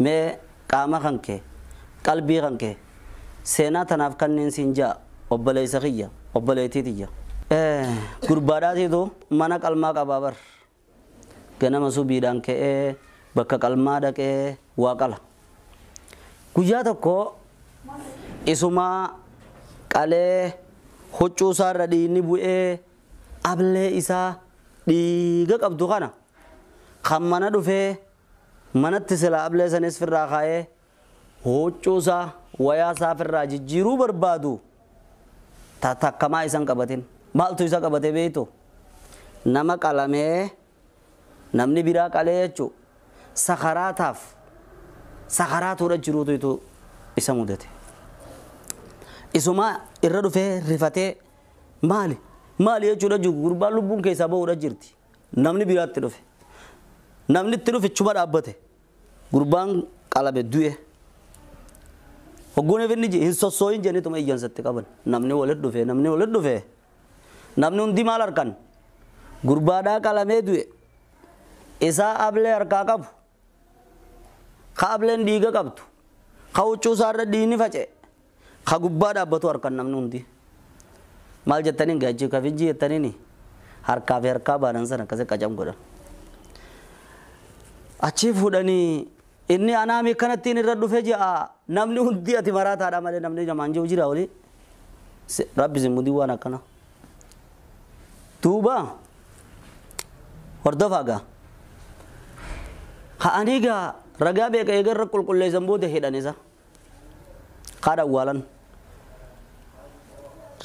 Mee qaama kan kee, qalbii kan kee, seenaa tanaaf kanneen siin ja'a, obboleessa kiyya, obboleettii tiyya. Gurbaadhaatiitu mana qalmaa qabaa bar. Ganama subiidhaan ka'ee bakka qalmaa dhaqee waa qala. Guyyaa tokko isumaa qalee huccuu isaarra dhiigni bu'ee ablee isaa dhiiga qabdu kana kan mana dhufee manatti silaa ablee sanis firraa kaa'ee huccuu isaa wayaa isaa firraa jijjiiruu barbaadu takkamaa isan qabatin. Maaltu isa qabate beektu? Nama qalamee namni biraa qalee jechuu sakaraataaf sakaraatuudha jiruutu isa mudate. Isuma irra dhufee rifatee maali maali jechuudha jiru gurbaan lubbuun keessaa bahuudha jirti. Namni biraatti dhufe. Namni itti dhufe chuma dhaabbate. Gurbaan qalame du'e. Hogguun inni hin sossooyin jennituma iyyansatti qaban. Namni walitti dhufe, namni walitti dhufe. Namni hundi maal harkan? Gurbaadhaa qalamee du'e. Isaa ablee harkaa qabu. Ka ableen dhiiga qabdu. Ka huccuu isaarra dhiigni faca'e. Ka gubbaa dhaabbatu harkan namni hundi. Maal jettaniin gaachii kafijjii jettaniini harkaa fi harkaa baanan sana akkasii qacam godhan. Achii fuudhanii inni anaami kanattiin irra dhufe ji'a namni hundi ati maraataadha malee namni namaan jiru jira olii. Rabbi sin mudii waan akkana. Duuba hordofaa gaa. Ka'anii gaa ragaa beeka eegarra qulqulleessan booda hidhan isa. Kaadha awwaalan.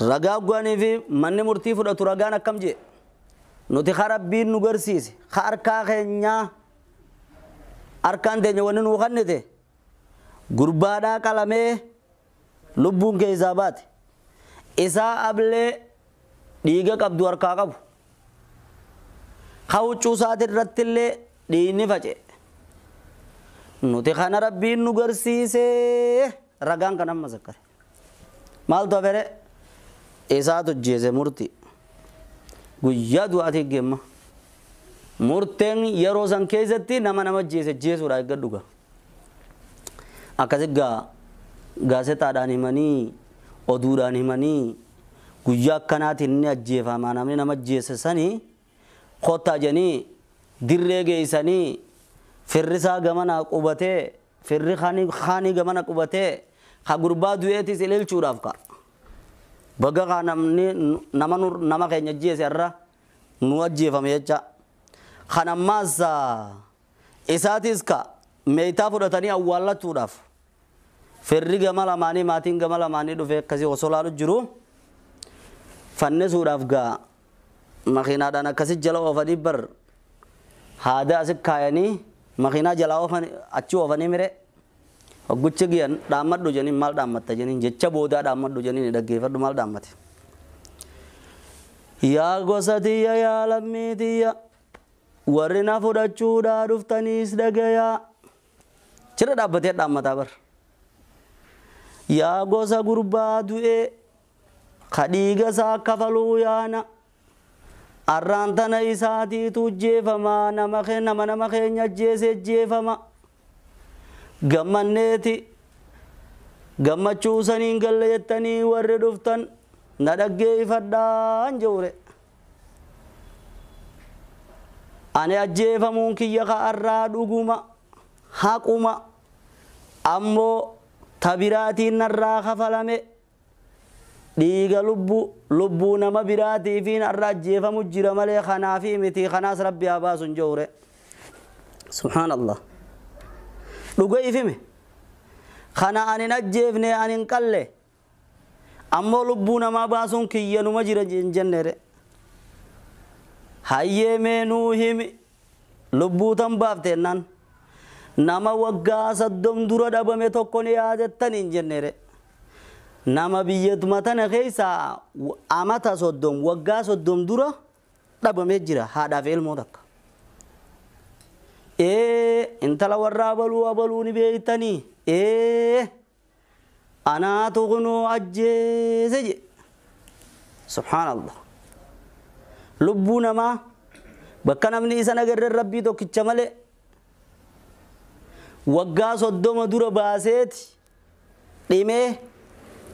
Ragaa gwanii fi manni murtii fudhatu ragaan akkam jee. Nuti ka Rabbiin nu garsiise ka harkaa keenyaa harkaan teenya wanni nuu kennite gurbaadhaa qalamee lubbuun keessaa baate. Isaa ablee dhiiga qabdu harkaa qabu. Ka huccuu isaati irratti illee dhiigni faca'e. Nuti kana Rabbiin nu garsiise ragaan kan amma zakkare. Maaltu hafere? Isaatu jeese murti. Guyyaa du'aatii geemma. Murteen yeroo san keessatti nama nama jeese jeesuudha eeggadhu gaa. Akkasi gaa gaazexaadhaan himanii oduudhaan himanii guyyaa akkanaatiin inni ajjeefama namni nama jeese sanii kottaa jedhanii dirree geessanii firri isaa gamana qubatee firri kaanii gamana qubatee ka gurbaa du'eetis ililchuudhaaf ka'a. Baga kaa namni nama keenya jeese irra nu ajjeefame jecha. Kan ammaas isaatis ka meeytaa fudhatanii awwaallachuudhaaf firri gama lamaanii maatiin gama lamaanii dhufee akkasii osoo laalu jiru fannisuudhaaf gaa makiinaadhaan akkasii jala oofanii bar haada asi kaayanii makiinaa jalaa oofanii achi oofanii mire hogguchi giyan dhaammadhu jeniin maal dhaammatta jeniin jecha boodaa dhaammadhu jeniin dhaggeeffadhu maal dhaammate. Yaa gosa tiyya yaa lammii tiyya warri na fudhachuudhaa dhuftaniis dhagayaa. Cira dhaabbatee dhaammataa bar. Yaa gosa gurbaa du'ee ka dhiiga isaa kafaluu yaana. Arraan tana isaatiitu jeefama nama nama keenya jeesee jeefama. Gammanneeti gammachuu saniin galle jettanii warri dhuftan na dhaggeeffadhaan jewre. Ani ajjeefamuun kiyya ka'arraa dhuguma haquma ammoo tabiraatiin narraa kafalame dhiiga lubbuu nama biraatiifiin har'a ajjeefamu jira malee kanaafi miti kanaas Rabbi haa baasu hin jewre. Subhaanallah. Dhuga ifime. Kana ani hin ajjeefne ani hin qalle ammoo lubbuu namaa baasuun kiyya numa jira hin jennere. Hayyee mee nuu himi lubbuu tan baafte jennaan nama waggaa 30 dura dhabame tokko ni yaadattan hin jennere. Nama biyyatuma tana keessaa amata 30 waggaa 30 dura dhabamee jira haadhaa fi ilmoo takka. Intala warra abaluu abaluu ni beektanii anaatu kunoo ajjeese je. Subhaanallah. Lubbuu namaa bakka namni isa nagarre Rabbii tokkicha malee Waggaa 30 dura baaseeti dhimee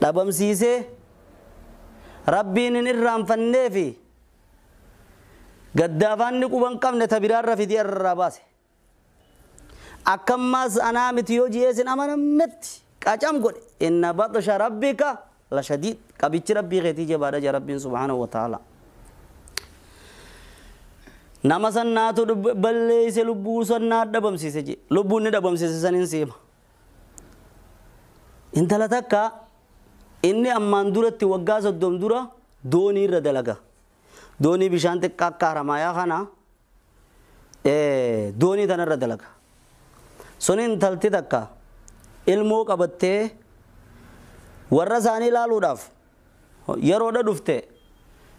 dhabamsiisee rabbiin hin irraanfanneefi gaddaafaanni quban qabne ta biraarra fidee irraa baase. Akkammaas anaa miti yoo ji'eesin amanamnetti qacam godhe inna baxsha rabbika la shadiid qabichi rabbii keetii jabaadha jaa rabbiin subhaanahu wa ta'ala. Nama sannaatu balleeyse lubbuu sannaa dhabamsiise jee lubbuun ni dhabamsiise saniin siima. Intala takka inni ammaan duratti waggaa 30 dura doonii irra dalaga. Doonii bishaan xiqqaa akka haramayaa kana doonii tanarra dalaga. Sun intalti takka ilmoo qabattee warra isaanii ilaaluudhaaf yeroodha dhufte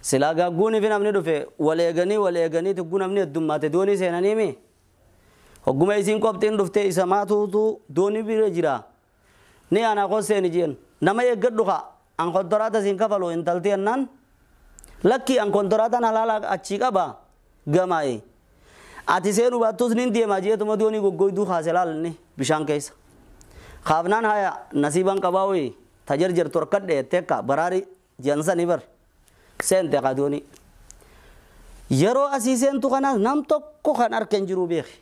silaa gaagguunii fi namni dhufe wal eeganii tugguu namni heddummaate doonii seenaniimi. Hogguma isiin qophiin dhufte isa maatuutu doonii bira jira. Ni ana koseeni jeen nama eeggadhu kaa an kontoraata siin kafalu intalti jennaan lakki an kontoraataan halaala achii qaba gamaa'e. Ati seenuu baattus nin deemaa jeetuma doonii goggoyduu kaase laalinni bishaan keessa. Kaafnaan haya nasiibaan qabaa wayii tajarjartu harkadhe jettee akka baraari jansanii bar seente kaa doonii. Yeroo asii seentu kanaas nam tokko kan harka hin jiru beeki.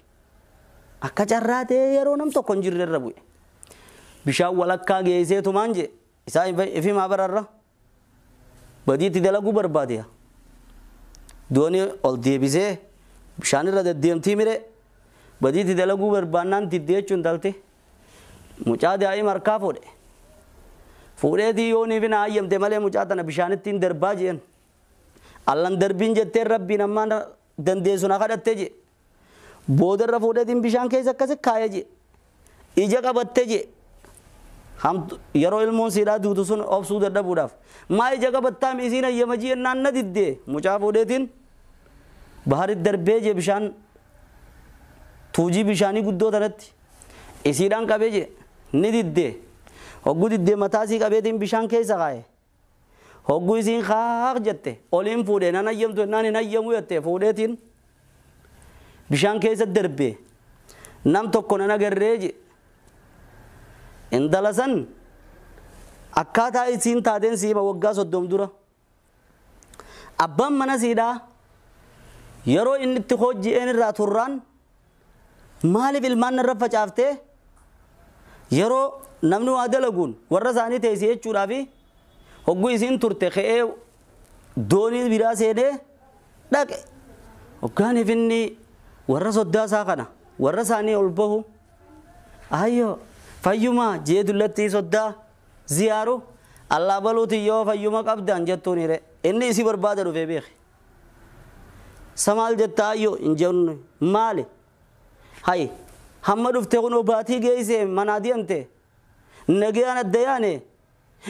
Akka carraa ta'ee yeroo nam tokko hin jirre irra bu'e. Bishaan walakkaa geesseetumaan jee isaa ifimaa bararra badiitti dalaguu barbaade. Doonii ol deebisee bishaan irra deddeemtii mire badiitti dalaguu barbaannaan diddee jechuun talte mucaa daa'ima harkaa fuudhe. Fuudheetii yoonii fi na hayyamte malee mucaa tana bishaanitti hin darbaa jeen. Allan darbiin jetteen rabbiin ammaan dandeessu na kadhatte jee. Boodarra fuudheetiin bishaan keessa akkasi kaayee jee. Ija qabatte jee. Yeroo ilmoon siidhaa duutu sun obsuu dadhabuudhaaf. Maa ija qabattaa isiin hayyama jennaan na diddee mucaa fuudheetiin baharitti darbee jee bishaan tuujii bishaanii guddoo tanatti isiidhaan qabee jee ni diddee. Hogguu diddee mataa isii qabeetiin bishaan keessa kaaye. Hogguu isiin kaaq jette oliin fuudhee nan hayyamtu jennaan hin hayyamu jette fuudheetiin bishaan keessa darbee nam tokko nan agarree jee. Intala san akkaataa isiin taateen siima waggaa 30 dura. Abbaan mana siidhaa yeroo inni itti hojji'een irraa turraan maaliif ilmaan narra facaaftee yeroo namni waa dalaguun warra isaanii teessee jechuudhaafi hogguu isiin turte ka'ee doonii biraa seenee dhaqe. Hoggaaniif inni warra soddaa isaa kana warra isaanii ol bahu ayyoo fayyuma jee dullatti soddaa ziyaaru allaa baluuti yoo fayyuma qabdan jettuun hire inni isii barbaada dhufee beeke. Samaal jetta ayyoo hin jennu maali? Hayi hamma dhufte kun baatii geessee manaa deemte nagayaan adda yaane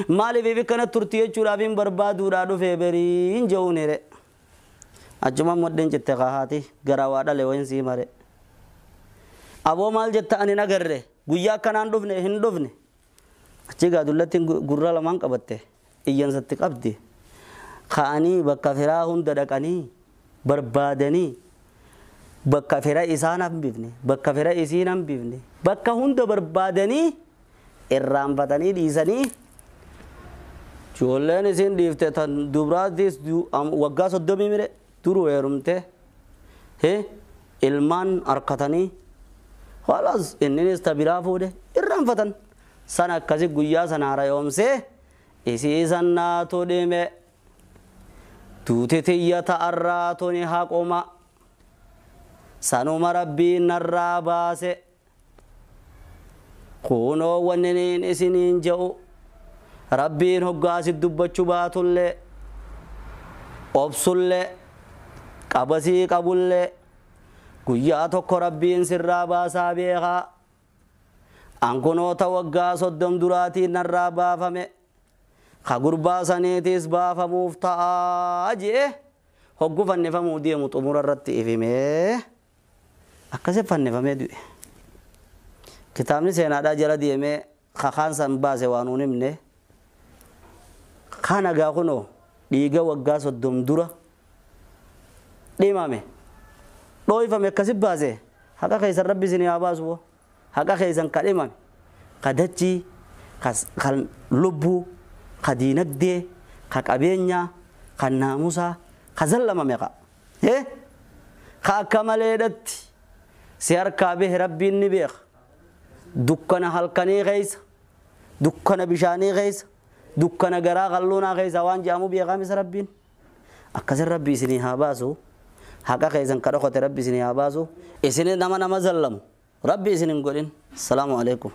maaliif ifi kana turti jechuudhaaf hin barbaaduudhaa dhufee berii hin jehuun hire. Achuma moddeen jette kahaati garaa waa dhale wayin sii mare. Aboo maal jetta ani nagarre guyyaa akkanaan dhufne hin dhufne. Achi gaa dullatti gurra lamaan qabatte iyyansatti qabdi. Ka'anii bakka firaa hunda dhaqanii barbaadanii bakka fira isaan hambifne bakka fira isiin hambifne bakka hunda barbaadanii irraanfatanii dhiisanii ijoolleen isiin dhiifte tan dubraattis waggaa 30 mire duru heerumte ilmaan harkatanii خلاص inninis ta biraa fuudhe irraanfatan sana akkasi guyyaa sana haarayoomsee isii sannaatu dhime tuuti tiyya ta'arraa tuni haquma sanuma rabbiin narraa baase kunoo wanniniin isiniin je'u rabbiin hoggaasi dubbachuu baatullee obsullee qabasii qabullee guyyaa tokko rabbiin sirraa baasaa beekaa ankunoota waggaa 30 duraatiin narraa baafame ka gurbaa saniitis baafamuuf ta'aa jee hoggu fannifamuu deemu xumura irratti ifimee akkasi fannifamee du'e. Kitaabni seenaadhaa jala deemee kakaan san baase waan nuun himne kana gaa kunoo dhiiga waggaa 30 dura dhimame dhooyfame akkasi baase haqa keessan rabbi isinii haa baasu. Haqa keessan ka dhimame, ka dachii, ka lubbuu, ka diinagdee, ka qabeenyaa, ka naamusaa, ka zallamame ka. Ka akka maleedhatti si harkaa bahe Rabbiin ni beeka. Dukkana halkanii keessa, dukkana bishaanii keessa, dukkana garaa qalluunaa keessa waan jedhamu beekaa misa Rabbiin. Akkasin Rabbi isinii haa baasu. Haqa keessan ka dhokote Rabbi isinii haa baasu. Isin nama nama zallamu Rabbi isin hin godhin. Salaamu alaikum.